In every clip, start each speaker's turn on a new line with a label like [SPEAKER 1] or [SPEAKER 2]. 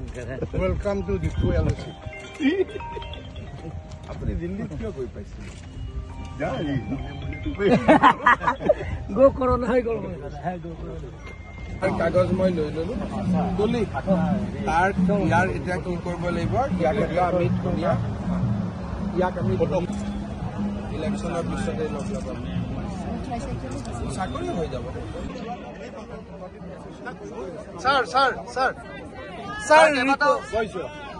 [SPEAKER 1] Welcome to Diphu LOC.
[SPEAKER 2] আপুনি দিল্লীত কিয় গৈ পাইছিল? কাগজ মই লৈ ললো তুলি তাৰ ইয়াৰ এতিয়া কি কৰিব লাগিব, ইয়াক এটা আমি ধুনীয়া ইয়াক আমি ইলেকশ্যনৰ পিছতে লগ লগাম, চাকৰি হৈ যাব।
[SPEAKER 1] Sir sir sir sir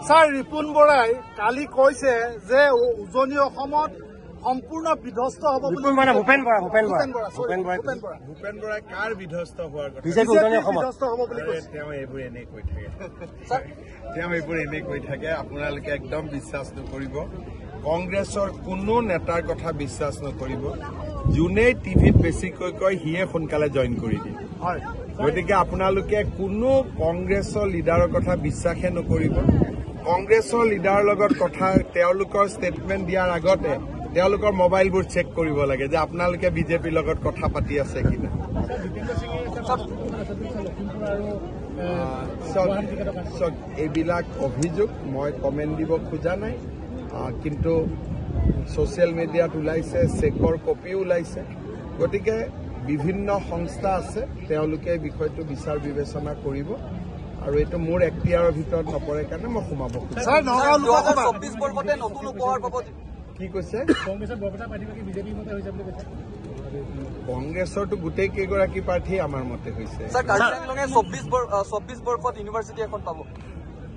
[SPEAKER 1] sir Ripun বৰাই কালি কৈছে যে উজনি অসমত সম্পূৰ্ণ বিধ্বস্ত হ'ব বুলি।
[SPEAKER 3] ভূপেন বৰা
[SPEAKER 2] ভূপেন বৰাই কাৰ বিধ্বস্ত হোৱাৰ কথা?
[SPEAKER 1] বিধ্বস্ত হ'ব বুলি কৈছে।
[SPEAKER 2] তেওঁ এইবোৰ এনেই কৈ থাকে, তেওঁ এইবোৰ এনেই কৈ থাকে, আপোনালোকে একদম বিশ্বাস নকৰিব। কংগ্ৰেছৰ কোনো নেতাৰ কথা বিশ্বাস নকৰিব। যোনেই টিভিত বেছিকৈ কয় সিয়ে সোনকালে জইন কৰি দিয়ে। গতিকে আপোনালোকে কোনো কংগ্ৰেছৰ লিডাৰৰ কথা বিশ্বাসে নকৰিব। কংগ্ৰেছৰ লিডাৰৰ লগত কথা, তেওঁলোকৰ ষ্টেটমেণ্ট দিয়াৰ আগতে তেওঁলোকৰ মোবাইলবোৰ চেক কৰিব লাগে যে আপোনালোকে বিজেপিৰ লগত কথা পাতি আছে কি নাই। এইবিলাক অভিযোগ মই কমেণ্ট দিব খোজা নাই, কিন্তু ছ'চিয়েল মিডিয়াত ওলাইছে, চেকৰ কপিও ওলাইছে। গতিকে বিভিন্ন সংস্থা আছে, তেওঁলোকে বিষয়টো বিচাৰ বিবেচনা কৰিব আৰু এইটো মোৰ এক্তিয়াৰৰ ভিতৰত নপৰে কাৰণে মই সোমাব খোজো। কি কৈছে? কংগ্ৰেছৰতো গোটেই কেইগৰাকী প্ৰাৰ্থী আমাৰ মতে হৈছে।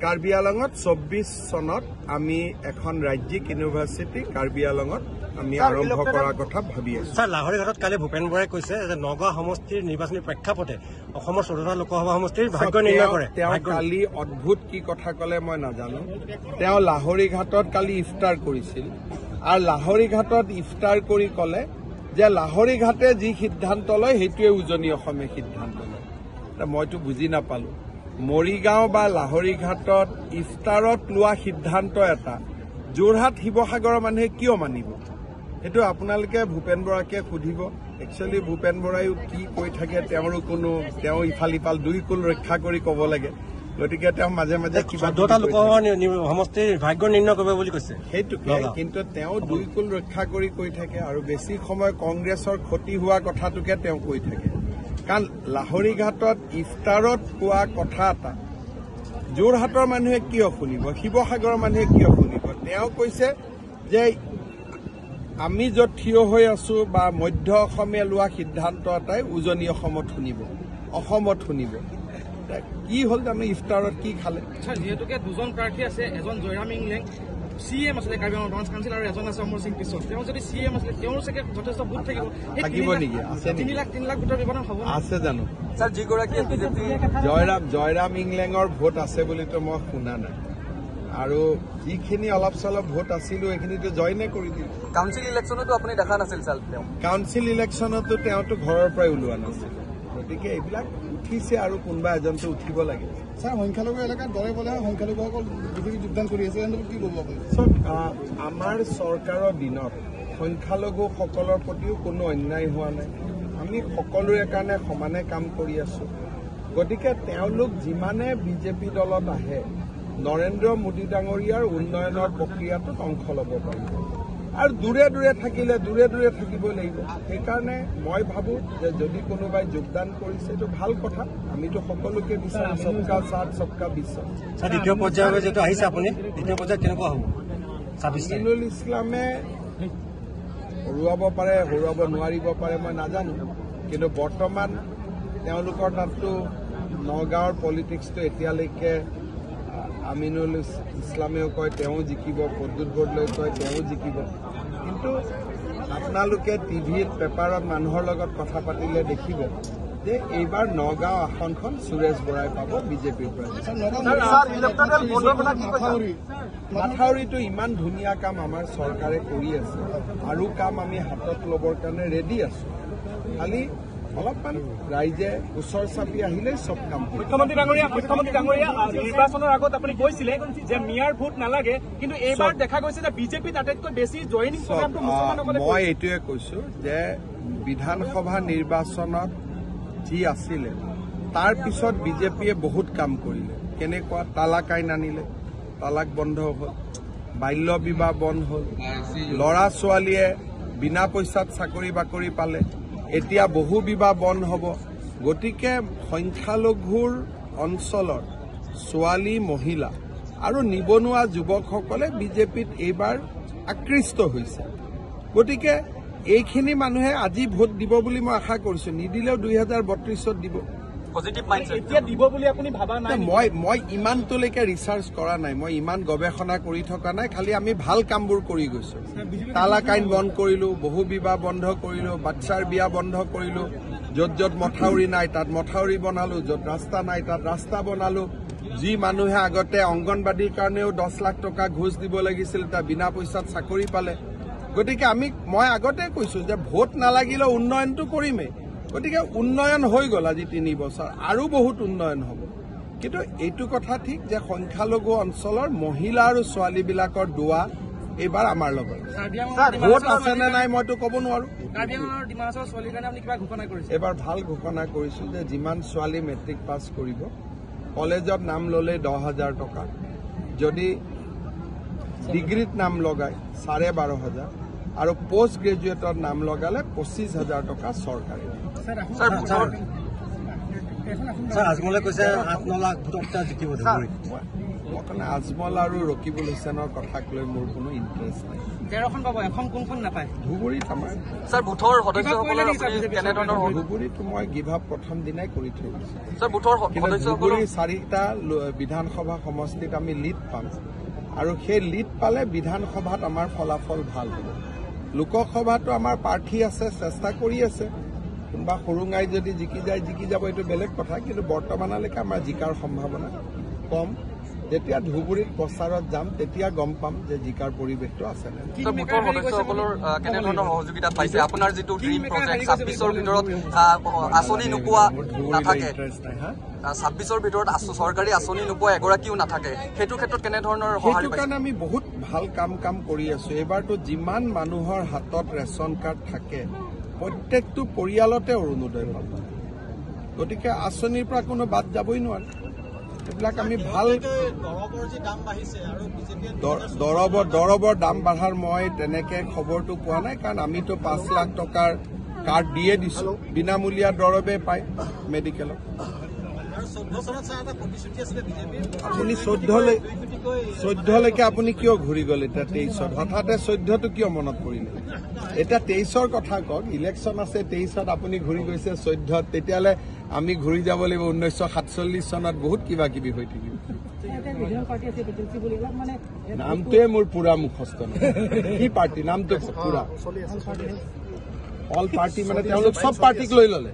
[SPEAKER 2] কাৰ্বি আলঙত 24 চনত আমি এখন ৰাজ্যিক ইউনিভাৰ্চিটি কাৰ্বি আলঙত আমি আৰম্ভ কৰাৰ কথা ভাবি আছো।
[SPEAKER 3] ছাৰ, লাহৰীঘাটত কালি ভূপেন বৰাই কৈছে যে নগাঁও সমষ্টিৰ নিৰ্বাচনী প্ৰেক্ষাপটে অসমৰ 14টা লোকসভা সমষ্টিৰ ভাগ্য নিৰ্ণয় কৰে।
[SPEAKER 2] তেওঁ কালি অদ্ভুত কি কথা ক'লে মই নাজানো। তেওঁ লাহৰীঘাটত কালি ইফতাৰ কৰিছিল আৰু লাহৰীঘাটত ইফতাৰ কৰি ক'লে যে লাহৰীঘাটে যি সিদ্ধান্ত লয় সেইটোৱে উজনি অসমে সিদ্ধান্ত লয়। মইতো বুজি নাপালো। মৰিগাঁও বা লাহৰীঘাটত ইফতাৰত লোৱা সিদ্ধান্ত এটা যোৰহাট শিৱসাগৰৰ মানুহে কিয় মানিব? সেইটো আপোনালোকে ভূপেন বৰাকে সুধিব। একচুৱেলি ভূপেন বৰায়ো কি কৈ থাকে তেওঁৰো কোনো, তেওঁ ইফাল ইফাল দুই কুল ৰক্ষা কৰি ক'ব লাগে। গতিকে তেওঁ মাজে মাজে কিবা
[SPEAKER 3] 14টা লোকসভা সমষ্টিৰ ভাগ্য নিৰ্ণয় কৰিব বুলি কৈছে
[SPEAKER 2] সেইটোকে, কিন্তু তেওঁ দুই কুল ৰক্ষা কৰি কৈ থাকে আৰু বেছি সময় কংগ্ৰেছৰ ক্ষতি হোৱা কথাটোকে তেওঁ কৈ থাকে। কাৰণ লাহৰীঘাটত ইফতাৰত কোৱা কথা এটা যোৰহাটৰ মানুহে কিয় শুনিব, শিৱসাগৰৰ মানুহে কিয় শুনিব? তেওঁ কৈছে যে আমি য'ত থিয় হৈ আছো বা মধ্য অসমে লোৱা সিদ্ধান্ত এটাই উজনি অসমত শুনিব, অসমত শুনিব। কি হ'ল জানো ইফতাৰত কি খালে?
[SPEAKER 4] যিহেতুকে দুজন প্ৰাৰ্থী আছে, এজন জয়ৰাম ইংলেং চি এম আছিলে কাৰ্বি আংলং ব্ৰাঞ্চ কাউন্সিল আৰু এজন আছে অমৰ সিং পিছল। তেওঁ যদি চি এম আছিলে তেওঁৰ চাগে যথেষ্ট ভোট থাকিব,
[SPEAKER 2] থাকিব নেকি? আছে
[SPEAKER 4] 3 লাখ ভোটৰ ব্যৱধান হ'ব
[SPEAKER 2] আছে জানো?
[SPEAKER 5] ছাৰ, যিগৰাকীয়ে বিজেপি
[SPEAKER 2] জয়ৰাম ইংলেঙৰ ভোট আছে বুলিতো মই শুনা নাই, আৰু যিখিনি অলপ চলপ ভোট আছিলো এইখিনিতো জইনে কৰি দিলে।
[SPEAKER 5] কাউন্সিল ইলেকশ্যনতো আপুনি দেখা নাছিল ছাৰ? তেওঁ
[SPEAKER 2] কাউন্সিল ইলেকশ্যনতো তেওঁতো ঘৰৰ পৰাই ওলোৱা নাছিল। গতিকে এইবিলাক উঠিছে আৰু কোনোবা এজনটো উঠিব লাগে।
[SPEAKER 1] ছাৰ, সংখ্যালঘু এলেকাত দলে বলে সংখ্যালঘুসকল বিজেপি যোগদান কৰি আছে, কি ক'ব আপুনি?
[SPEAKER 2] চব আমাৰ চৰকাৰৰ দিনত সংখ্যালঘুসকলৰ প্ৰতিও কোনো অন্যায় হোৱা নাই। আমি সকলোৰে কাৰণে সমানে কাম কৰি আছো। গতিকে তেওঁলোক যিমানে বিজেপি দলত আহে নৰেন্দ্ৰ মোদী ডাঙৰীয়াৰ উন্নয়নৰ প্ৰক্ৰিয়াটোত অংশ ল'ব পাৰিব আৰু দূৰে দূৰে থাকিলে দূৰে দূৰে থাকিব লাগিব। সেইকাৰণে মই ভাবোঁ যে যদি কোনোবাই যোগদান কৰিছে এইটো ভাল কথা। আমিতো সকলোকে বিচাৰোঁ সবকা সাথ সবকা বিশ্বাস।
[SPEAKER 3] দ্বিতীয় পৰ্যায়ৰ যিটো আহিছে আপুনি, দ্বিতীয় পৰ্যায়ত কেনেকুৱা হ'ব?
[SPEAKER 2] আমিনুল ইছলামে হৰুৱাব পাৰে, হৰুৱাব নোৱাৰিব পাৰে মই নাজানো, কিন্তু বৰ্তমান তেওঁলোকৰ তাততো নগাঁৱৰ পলিটিক্সটো এতিয়ালৈকে আমিনুল ইছলামেও কয় তেওঁ জিকিব, প্ৰদ্যুৎ বৰদলৈ কয় তেওঁ জিকিব। কিন্তু আপোনালোকে টিভিত পেপাৰত মানুহৰ লগত কথা পাতিলে দেখিব যে এইবাৰ নগাঁও আসনখন সুৰেশ বৰাই পাব বিজেপিৰ পৰা। মাথাউৰিটো ইমান ধুনীয়া কাম আমাৰ চৰকাৰে কৰি আছে আৰু কাম আমি হাতত ল'বৰ কাৰণে ৰেডি আছো। খালি অলপমান ৰাইজে ওচৰ চাপি আহিলেই চব কাম।
[SPEAKER 4] মুখ্যমন্ত্ৰী ডাঙৰীয়া, নিৰ্বাচনৰ আগত আপুনি কৈছিলে যে মিয়াৰ ভোট নালাগে, কিন্তু এইবাৰ দেখা গৈছে যে বিজেপিত আটাইতকৈ বেছি জইনিং প্ৰগ্ৰামটো মুছলমানসকলে।
[SPEAKER 2] মই এইটোৱে কৈছো যে বিধানসভা নিৰ্বাচনত যি আছিলে তাৰ পিছত বিজেপিয়ে বহুত কাম কৰিলে। কেনেকুৱা তালাক আইন আনিলে, তালাক বন্ধ হ'ল, বাল্য বিবাহ বন্ধ হ'ল, ল'ৰা ছোৱালীয়ে বিনা পইচাত চাকৰি বাকৰি পালে, এতিয়া বহু বিবাহ বন্ধ হ'ব। গতিকে সংখ্যালঘুৰ অঞ্চলৰ ছোৱালী, মহিলা আৰু নিবনুৱা যুৱকসকলে বিজেপিত এইবাৰ আকৃষ্ট হৈছে। গতিকে এইখিনি মানুহে আজি ভোট দিব বুলি মই আশা কৰিছো। নিদিলেও 2032ত দিব।
[SPEAKER 4] এতিয়া দিব বুলি আপুনি ভাবা নাই?
[SPEAKER 2] মই ইমানটোলৈকে ৰিচাৰ্চ কৰা নাই, মই ইমান গৱেষণা কৰি থকা নাই, খালি আমি ভাল কামবোৰ কৰি গৈছো। তালাক আইন বন্ধ কৰিলো, বহু বিবাহ বন্ধ কৰিলো, বাচ্চাৰ বিয়া বন্ধ কৰিলো, য'ত য'ত মথাউৰি নাই তাত মথাউৰি বনালো, য'ত ৰাস্তা নাই তাত ৰাস্তা বনালো। যি মানুহে আগতে অংগনবাদীৰ কাৰণেও 10 লাখ টকা ঘোচ দিব লাগিছিল, তাৰ বিনা পইচাত চাকৰি পালে। গতিকে মই আগতে কৈছো যে ভোট নালাগিলেও উন্নয়নটো কৰিমেই। গতিকে উন্নয়ন হৈ গ'ল আজি 3 বছৰ, আৰু বহুত উন্নয়ন হ'ব। কিন্তু এইটো কথা ঠিক যে সংখ্যালঘু অঞ্চলৰ মহিলা আৰু ছোৱালীবিলাকৰ দোৱা এইবাৰ আমাৰ লগত। ভোট আছে নে নাই মইতো ক'ব নোৱাৰো। এইবাৰ ভাল ঘোষণা কৰিছো যে যিমান ছোৱালী মেট্ৰিক পাছ কৰিব, কলেজত নাম ল'লে 10,000 টকা, যদি ডিগ্ৰীত নাম লগায় 12,500, আৰু পোষ্ট গ্ৰেজুৱেটত নাম লগালে 25,000 টকা চৰকাৰে।
[SPEAKER 3] আজমলে কৈছে 8-9 লাখ ভোটত জিকিব।
[SPEAKER 2] আজমল আৰু ৰকিবুল হুছেইনৰ কথাক লৈ মোৰ কোনো ইণ্টাৰেষ্ট নাই।
[SPEAKER 4] 13খন পাব, এখন কোনখন নাপায়?
[SPEAKER 2] ধুবুৰীত আমাৰ ধুবুৰীত মই গিভ আপ প্ৰথম দিনাই কৰি থৈ গৈছো। ধুবুৰীৰ 4টা বিধানসভা সমষ্টিত আমি লিড পাম, আৰু সেই লিড পালে বিধানসভাত আমাৰ ফলাফল ভাল হ'ব। লোকসভাতো আমাৰ প্ৰাৰ্থী আছে, চেষ্টা কৰি আছে। কোনোবা সৰুঙাই যদি জিকি যায় জিকি যাব, এইটো বেলেগ কথা। কিন্তু বৰ্তমানলৈকে আমাৰ জিকাৰ সম্ভাৱনা কম। যেতিয়া ধুবুৰীত প্ৰচাৰত যাম তেতিয়া গম পাম যে জিকাৰ পৰিৱেশটো আছে নে নাই।
[SPEAKER 5] বুথৰ সদস্যসকলৰ কেনেধৰণৰ সহযোগিতা পাইছে? আপোনাৰ যিটো ড্ৰিম প্ৰজেক্ট 26ৰ ভিতৰত আঁচনি নোপোৱা নাথাকে, 26ৰ ভিতৰত চৰকাৰী আঁচনি নোপোৱা এগৰাকীও নাথাকে, সেইটো ক্ষেত্ৰত কেনেধৰণৰ সহায়
[SPEAKER 2] সেইটো কাৰণে আমি বহুত ভাল কাম কৰি আছো। এইবাৰতো যিমান মানুহৰ হাতত ৰেচন কাৰ্ড থাকে প্ৰত্যেকটো পৰিয়ালতে অৰুণোদয় পাব। গতিকে আঁচনিৰ পৰা কোনো বাদ যাবই নোৱাৰে। এইবিলাক আমি ভাল দৰৱৰ দাম বাঢ়াৰ মই তেনেকে খবৰটো পোৱা নাই, কাৰণ আমিতো 5 লাখ টকাৰ কাৰ্ড দিয়ে দিছো, বিনামূলীয়া দৰৱে পায় মেডিকেলত। আপুনি 14লৈকে আপুনি কিয় ঘূৰি গ'ল? এতিয়া 23ত হঠাতে 14টো কিয় মনত পৰিলে? এতিয়া 23ৰ কথা কওক, ইলেকশ্যন আছে 23ত, আপুনি ঘূৰি গৈছে 14ত, তেতিয়াহ'লে আমি ঘূৰি যাব লাগিব 1947 চনত, বহুত কিবা কিবি হৈ থাকিব। নামটোৱে মোৰ পুৰা মুখস্থ নহয়। কি পাৰ্টি নামটো পুৰা অল পাৰ্টি, মানে তেওঁলোক চব পাৰ্টিক লৈ ল'লে,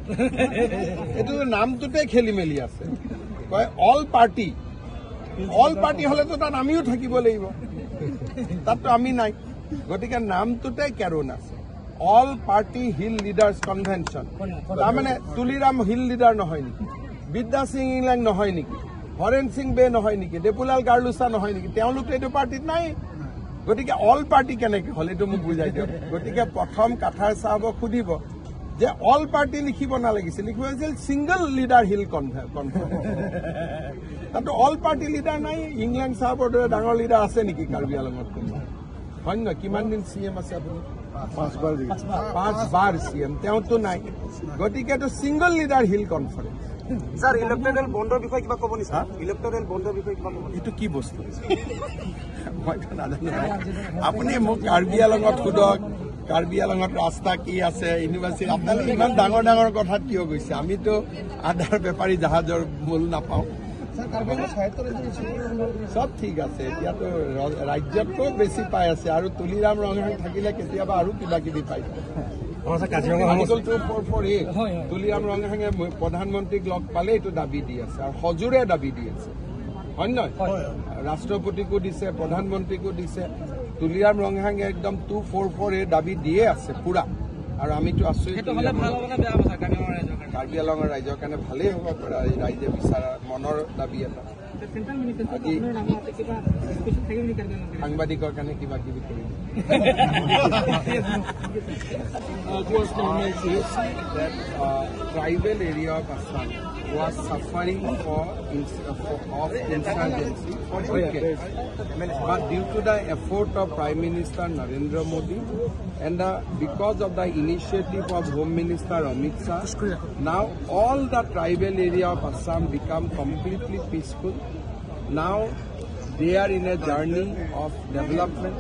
[SPEAKER 2] এইটো নামটোতে খেলি মেলি আছে। কয় অল পাৰ্টি, অল পাৰ্টি হলেতো তাত আমিও থাকিব লাগিব, তাততো আমি নাই। গতিকে নামটোতে কেৰোণ আছে, all party hill leaders convention. তাৰমানে তুলিৰাম হিল লিডাৰ নহয় নেকি? বিদ্যা সিং ইংলেং নহয় নেকি? হৰেণ সিং বে নহয় নেকি? দেপুলাল গাৰ্লুচা নহয় নেকি? তেওঁলোকতো এইটো পাৰ্টিত নাই। গতিকে অল পাৰ্টি কেনেকে হ'ল এইটো মোক বুজাই দিয়ক। গতিকে প্ৰথম কাথাৰ চাহাবক সুধিব যে অল পাৰ্টি লিখিব নালাগিছিল, লিখিব লাগিছিল ছিংগল লিডাৰ হিল কনফাৰেন্স। তাতো অল পাৰ্টি লিডাৰ নাই। ইংলেণ্ড চাহাবৰ দৰে ডাঙৰ লিডাৰ আছে নেকি কাৰ্বি আলঙত কোনোবা? হয় নহয়? কিমান দিন চি এম আছে আপুনি? 5 বাৰ চি এম, তেওঁতো নাই। গতিকে এইটো single leader hill conference.
[SPEAKER 6] Sir, electoral বণ্ডৰ বিষয়ে কিবা ক'ব নেকি? ইলেক্টৰেল বণ্ডৰ বিষয়ে কিবা ক'ব?
[SPEAKER 2] এইটো কি বস্তু মইতো নাজানো। আপুনি মোক কাৰ্বি আলঙত সোধক, কাৰ্বি আলঙত ৰাস্তা কি আছে, ইউনিভাৰ্চিটি। আপোনালোকে ইমান ডাঙৰ ডাঙৰ কথাত কিয় গৈছে? আমিতো আধাৰ বেপাৰী জাহাজৰ মূল নাপাওঁ। চব ঠিক আছে, এতিয়াতো ৰাজ্যতকৈও বেছি পাই আছে। আৰু তুলিৰাম ৰংহাং থাকিলে কেতিয়াবা আৰু কিবা কিবি পাই। আৰ্টিকল 244A Tuliram ৰংহাঙে প্ৰধানমন্ত্ৰীক লগ পালে এইটো দাবী দি আছে, আৰু সজোৰে দাবী দি আছে, হয় নহয়? ৰাষ্ট্ৰপতিকো দিছে, প্ৰধানমন্ত্ৰীকো দিছে। তুলিৰাম ৰংহাঙে একদম 244A দাবী দিয়ে আছে পুৰা। আৰু আমিতো আছোৱেই। কাৰ্বি আলঙৰ ৰাইজৰ কাৰণে ভালেই হ'ব, ৰাইজে বিচৰা মনৰ দাবী এটা। আজি সাংবাদিকৰ কাৰণে কিবা কিবি কৰিম।
[SPEAKER 1] Towards normalcy.
[SPEAKER 2] You see that tribal area of Assam was suffering of insurgency for decades. But due to the effort of Prime Minister Narendra Modi and because of the initiative of Home Minister Amit Shah, now all the tribal area of Assam become completely peaceful. Now they are in a journey of development.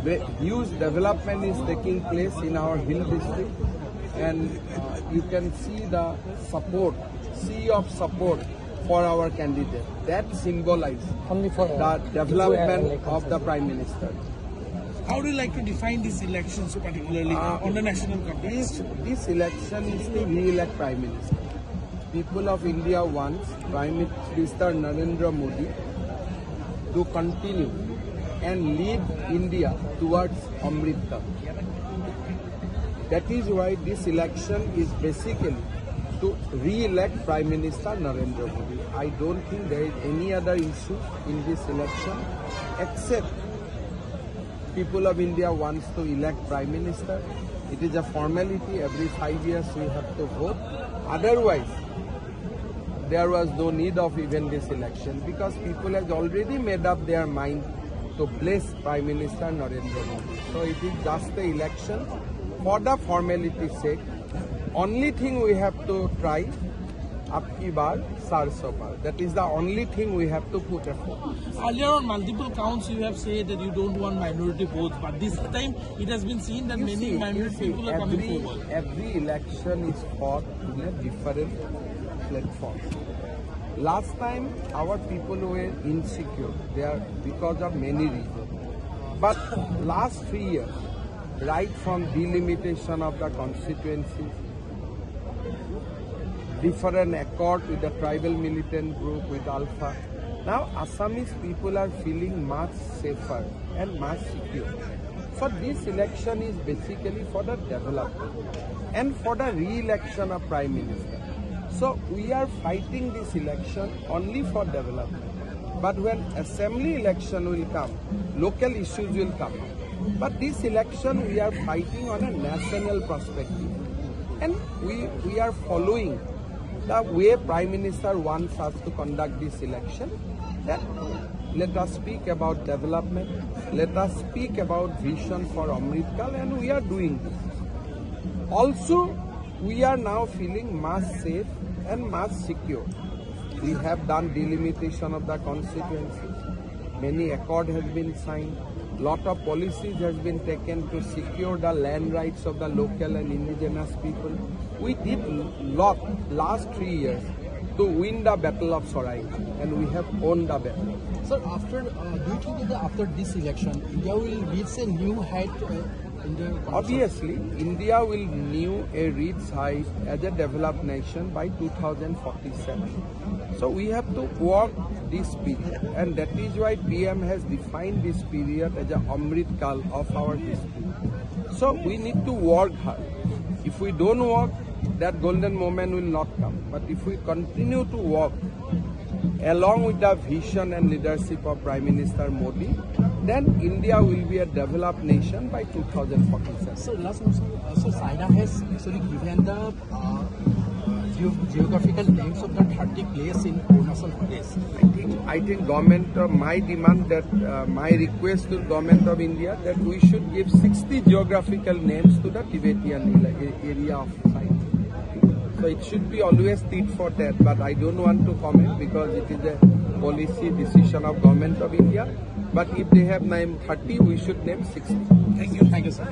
[SPEAKER 2] The huge development is taking place in our hill district, and you can see the support, sea of support for our candidate. That symbolizes the development of the Prime Minister.
[SPEAKER 1] How do you like to define these elections, particularly on the national context?
[SPEAKER 2] This election is to re-elect Prime Minister. People of India wants Prime Minister Narendra Modi to continue and lead India towards Amrita. That is why this election is basically to re-elect Prime Minister Narendra Modi. I don't think there is any other issue in this election except people of India wants to elect Prime Minister. It is a formality. Every 5 years we have to vote. Otherwise, there was no need of even this election because people have already made up their mind to bless Prime Minister Narendra Modi. So it is just the election for the formality's sake. Only thing we have to try, ab ki baar 400 paar. That is the only thing we have to put effort.
[SPEAKER 1] Earlier on multiple counts you have said that you don't want minority votes, but this time it has been seen that many minority people are coming forward.
[SPEAKER 2] Every election is fought in a different platform. Last time our people were insecure, they are because of many reasons. But last 3 years, right from delimitation of the constituencies, different accord with the tribal militant group, with Alpha. Now Assamese people are feeling much safer and much secure. So this election is basically for the development and for the re-election of Prime Minister. So we are fighting this election only for development. But when assembly election will come, local issues will come up. But this election we are fighting on a national perspective. And we are following the way Prime Minister wants us to conduct this election. That let us speak about development, let us speak about vision for Amrit Kal, and we are doing this. Also, we are now feeling much safe and much secure. We have done delimitation of the constituencies. Many accord has been signed. Lot of policies has been taken to secure the land rights of the local and indigenous people. We did lot last 3 years to win the battle of Saraighat, and we have won the battle.
[SPEAKER 7] Sir, after do you think that after this election, India will reach a new height? In the
[SPEAKER 2] Obviously, India will new a reach height as a developed nation by 2047. So we have to work this period, and that is why PM has defined this period as a Amrit Kal of our history. So we need to work hard. If we don't work, that golden moment will not come. But if we continue to work along with the vision and leadership of Prime Minister Modi, then India will be a developed nation by 2047.
[SPEAKER 7] So last one, sir, so China has actually given the geographical names of the 30 places in Arunachal Pradesh.
[SPEAKER 2] I think government, my demand that my request to government of India that we should give 60 geographical names to the Tibetan area of China. So it should be always tit for tat, but I don't want to comment because it is a policy decision of government of India. But if they have named 30, we should name 60.
[SPEAKER 7] Thank you. Thank you, sir.